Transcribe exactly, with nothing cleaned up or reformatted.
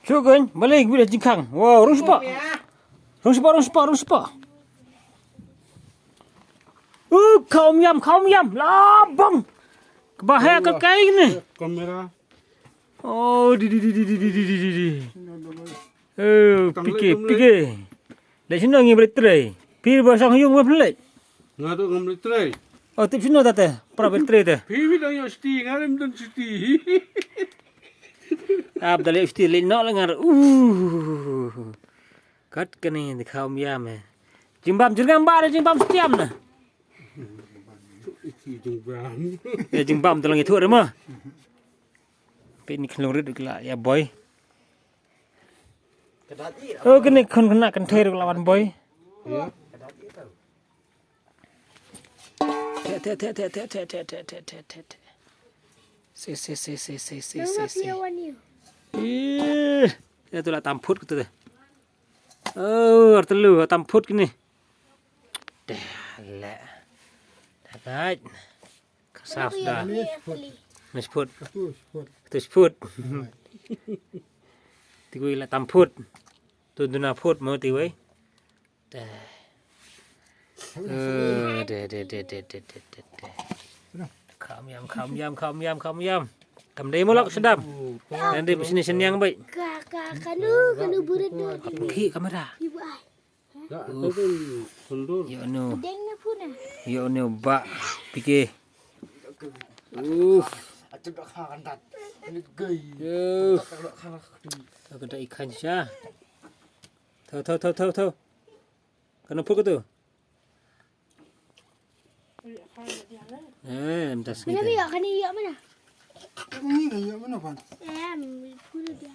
Shu gun, balei ngi da jingkhang. Wow, rung spah. Rung spah, rung spah, rung spah. Uh, kham yam, kham yam. Labang. Kaba ha ka kai ni. Kamera. Oh, di di di. Oh, pike, pike. Leh sino ngi beli tray. Pir ba sang yung ma plik. Nga tu ngam beli tray. Oh, tip sino tate. Pra beli tray te. Pir bi dang yo sti, nga rem dang sti. Ap dale sti le no lengar. Uh. Kat kani de kham yam eh. Jingbam jingam ba jingbam stiam na. Iti jingbam. Ya jingbam dalang itu rema. Pe ni khlong rit kla ya boy. Oh, kini khun kena kenther kla wan boy. Ya. Te te te te te te te te te te te. Si si si si si si si si. Ih, ya tu la tamput gitu deh. Oh, artelu tamput kini. Deh, le. Dah, guys. Kasaf dah. Ni sput. Ni sput. Tu sput. Tu sput. Tiwei la tamput. Tu duna put mo tiwei. Deh. Eh, deh, deh, deh. Kham yam, kham yam, kham yam, kham yam. Kam dei mo lok sedap. Nanti sini senyang baik. Ka, ka, kanu, kanu burit tu. Ki kamera. Ibu ai. Yo no. Deng na puna. Yo no ba pike. Uh. Yo. Ka da ikan sha. Tho tho tho tho tho. Kana put ka tu. Eh, em tas. Mana biar kani ya mana? Ini dah ya mana pan? Em, puna dia.